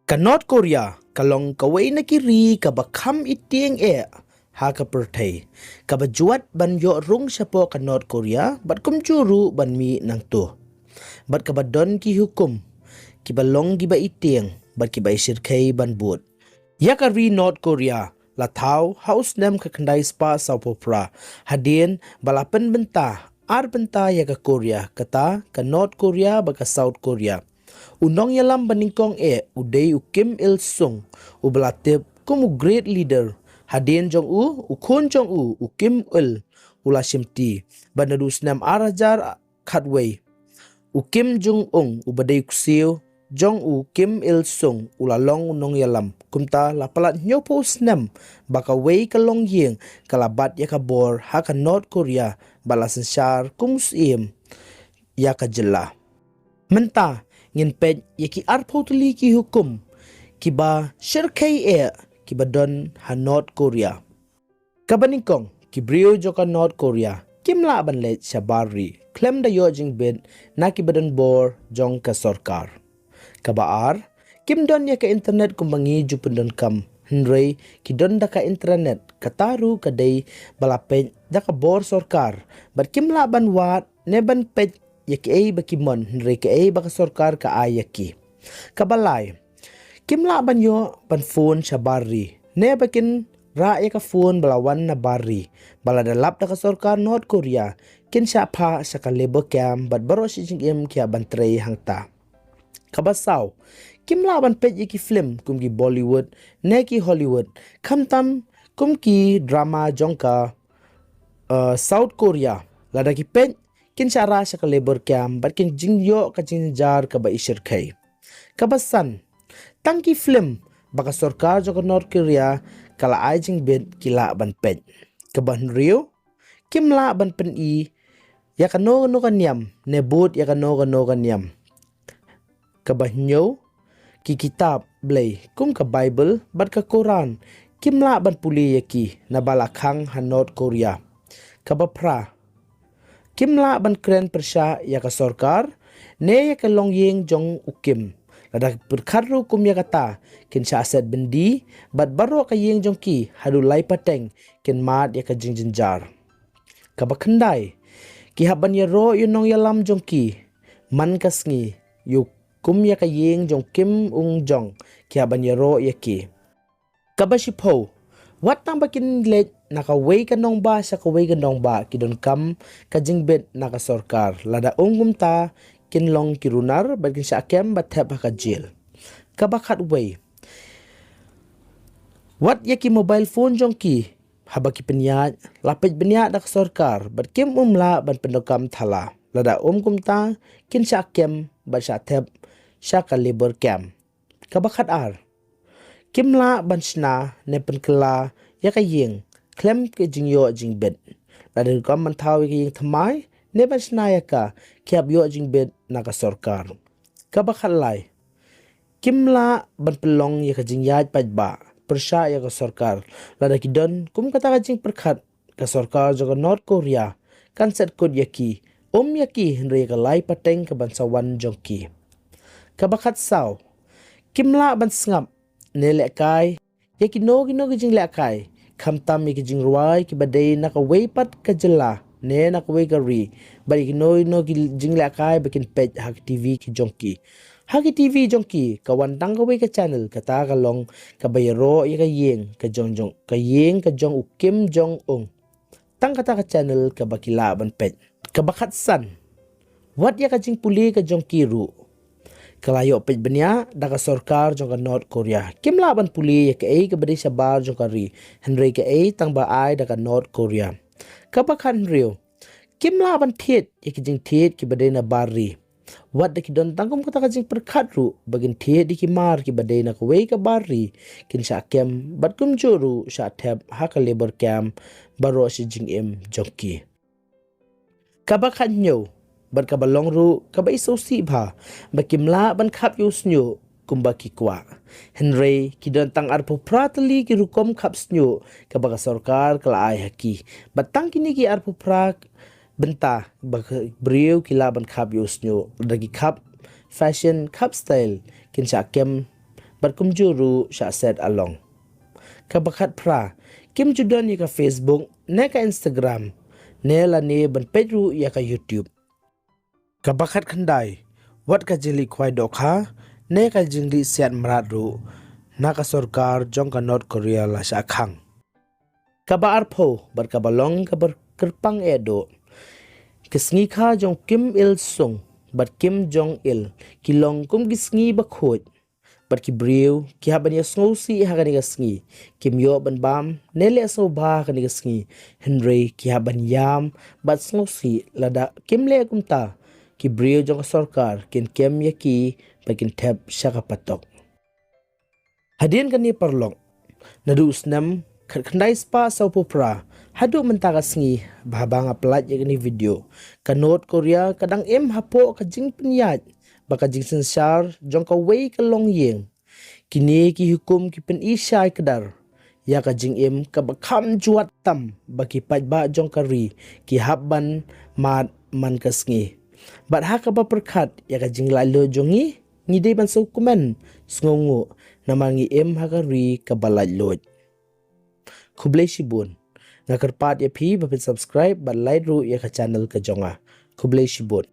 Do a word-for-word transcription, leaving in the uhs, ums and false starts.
Ka North Korea ka long kawei na ki ri kaba kham itieng eh ha ka pyrthei, kaba jwat ban ïoh rung shapoh ka North Korea bad kumjuh ruh ban mih nangto. Bad kaba don ki hukum kiba long kiba itieng bad kiba ishyrkhei ban bud. Ïa ka ri North Korea la thaw ha u snem khatkhyndai spah sawphew phra, hadien ba la pynbynta ar bynta ïa ka Korea, kata ka North Korea bad ka South Korea. U nongïalam banyngkong eh u dei u Kim Il Sung, uba la tip kum u great leader. Hadien jong u, u khun jong u, u Kim Il, u la shimti. Bad naduh snem ar hajar khatwei, u Kim Jong Un, uba dei u ksiew jong u Kim Il Sung, u la long u nongïalam. Kumta la palat hynñiewphew snem ba kawei ka longïing ka la bat ïa ka bor ha ka North Korea bad la synshar kum u syiem ïa ka jylla. Mynta ngin peit ïa ki arphew tylli ki hukum kiba shyrkhei eh kiba don ha North Korea. Kaba nyngkong, ki briew jong ka North Korea kim lah ban leit shabar ri khlem da ïoh jingbit na kiba don bor jong ka sorkar. Kaba ar, kim don ïa ka internet kumba ngi ju pyndonkam, hynrei ki don da ka intranet, kata ruh ka dei ba la peit da ka bor sorkar, bad kim lah ban wad ne ban peit ïa kiei ba ki mon, hynrei kiei ba ka sorkar ka ai ïa ki. Kaba lai, kim lah ban ïoh ban phone shabar ri ne ba kin rah ïa ka phone ba la wan na bar ri, ba lada lap da ka sorkar North Korea kin shah phah sha ka labour camp bad baroh shi jingim ki hap ban trei hangta. Kaba saw, kim lah ban peit ïa ki film kum ki Bollywood ne ki Hollywood, khamtam kum ki drama jong ka, uh, South Korea. Lada ki peit, kin shah rah sha ka labour camp bad kin jingïoh ka jingjynjar kaba ishyrkhei. Kaba san, tang ki film ba ka sorkar jong ka North Korea ka la ai jingbit ki lah ban peit. Kaba hynriew, kim lah ban pyni ïa kano kano ka niam ne bud ïa kano kano ka niam. Kaba hynñiew, ki kitab Blei kum ka Baibl bad ka Koran kim lah ban pule ïa ki, naba la khang ha North Korea. Kaba phra, kim lah ban kren pyrshah ïa ka sorkar ne ïa ka longïing jong u Kim. Lada pyrkhat ruh kum ïa kata, kin shah set byndi bad baroh ka ïing jong ki haduh lai pateng kin mad ïa ka jingjynjar. Kaba khyndai, ki hap ban ïaroh ïa u nongïalam jong ki man ka sngi, ïa u kum ïa ka ïing jong Kim Ung Jong, ki hap ban ïaroh ïa ki. Kaba shiphew, wat tang ba kin leit na kawei ka nongbah sha kawei ka nongbah, ki donkam ka jingbit na ka sorkar. Lada ym kumta, kin long ki runar bad kin shah kem bad thep ha ka jel. Kaba khatwei, wat ïa ki mobile phone jong ki, haba ki pynïaid, la peit bniah da ka sorkar bad kim ym lah ban pyndonkam thala. Lada ym kumta, kin shah kem bad shah thep sha ka labour camp. Kaba khatar, kim lah ban shna ne pynkylla ïa ka ïing khlem ka jingïoh jingbit. Lada rukom ban thaw ïa ka ïing thymmai ne ban shna ïa ka, ki hap ïoh jingbit na ka sorkar. Kaba khatlai, kim lah ban pynlong ïa ka jingïaid paidbah pyrshah ïa ka sorkar. Lada ki don kum kata ka jingpyrkhat, ka sorkar jong ka North Korea kan set kut ïa ki, ym ïa ki hynrei ïa ka lai pateng kaban sa wan jong ki. Kaba khatsaw, kim lah ban sngap ne lehkai ïa kino kino ki jinglehkai, khamtam ïa ki jingrwai kiba dei na kawei pat ka jylla ne na kawei ka ri, bad ïa kino kino ki jinglehkai ba kin peit ha ki TV ki jong ki. Ha ki TV jong ki, ka wan tang kawei ka channel, kata ka long kaba ïaroh ïa ka ïing ka jong jong, ka ïing ka jong u Kim Jong Un. Tang kata ka channel kaba ki lah ban peit. Kaba khatsan, wat ïa ka jingpule ka jong ki ruh, ka la ïoh peit bniah da ka sorkar jong ka North Korea. Kim lah ban pule ïa kaei kaba dei shabar jong ka ri, hynrei kaei tang ba ai da ka North Korea. Kaba khathynriew, kim lah ban thied ïa ki jingthied kiba dei na bar ri. Wat da ki don tang kum kata ka jingpyrkhat ruh ba kin thied ïa ki mar kiba dei na kawei ka bar ri, kin shah kem bad kumjuh ruh shah thep ha ka labour camp baroh shi jingim jong ki. Kaba khathynñiew bad kaba long ruh kaba isngewsih bha, ba kim lah ban khap ïa u shñiuh kumba ki kwah. Hynrei ki don tang arphew phra tylli ki rukom khap shñiuh kaba ka sorkar ka la ai ha ki. Bad tang kine ki arphew phra bynta ba ki briew ki lah ban khap ïa u shñiuh. Lada ki khap fashion, khap style, kin shah kem bad kumjuh ruh sha Set Along. Kaba khatphra, kim ju don ïa ka Facebook ne ka Instagram, ne lane ban peit ruh ïa ka YouTube. Kaba khatkhyndai, wat ka jingleit khwai dohkha ne ka jingleit siat mrad ruh na ka sorkar jong ka North Korea la shah khang. Kaba arphew bad kaba long kaba kyrpang eh doh, ka sngi kha jong Kim Il Sung bad Kim Jong Il ki long kum ki sngi ba khuid, bad ki briew ki hap ban ïa sngewsih ha kane ka sngi. Kim ïoh ban bam ne leh sngewbha ha kane ka sngi, hynrei ki hap ban ïam bad sngewsih. Lada kim leh kumta, ki briew jong ka sorkar kin kem ïa ki bad kin thep sha ka patok. Hadien kane paralok, naduh u snem khatkhyndai spah sawphew phra haduh mynta ka sngi, ba haba nga pynlait ïa kane video, ka North Korea ka dang im hapoh ka jingpynïaid bad ka jingsynshar jong kawei ka longïing. Kine ki hukum ki pyni shai kdar ïa ka jingim kaba kham jwat tam ba ki paidbah jong ka ri ki hap ban mad man ka sngi. Bad ha kaba pyrkhat ïa ka jinglaitluid jong ngi, ngi dei ban sngewkmen, sngewnguh, namar ngi im ha ka ri kaba laitluid. Khublei shibun. Nga kyrpad ïa phi ba phin subscribe bad like ruh ïa ka channel ka jong nga. Khublei shibun.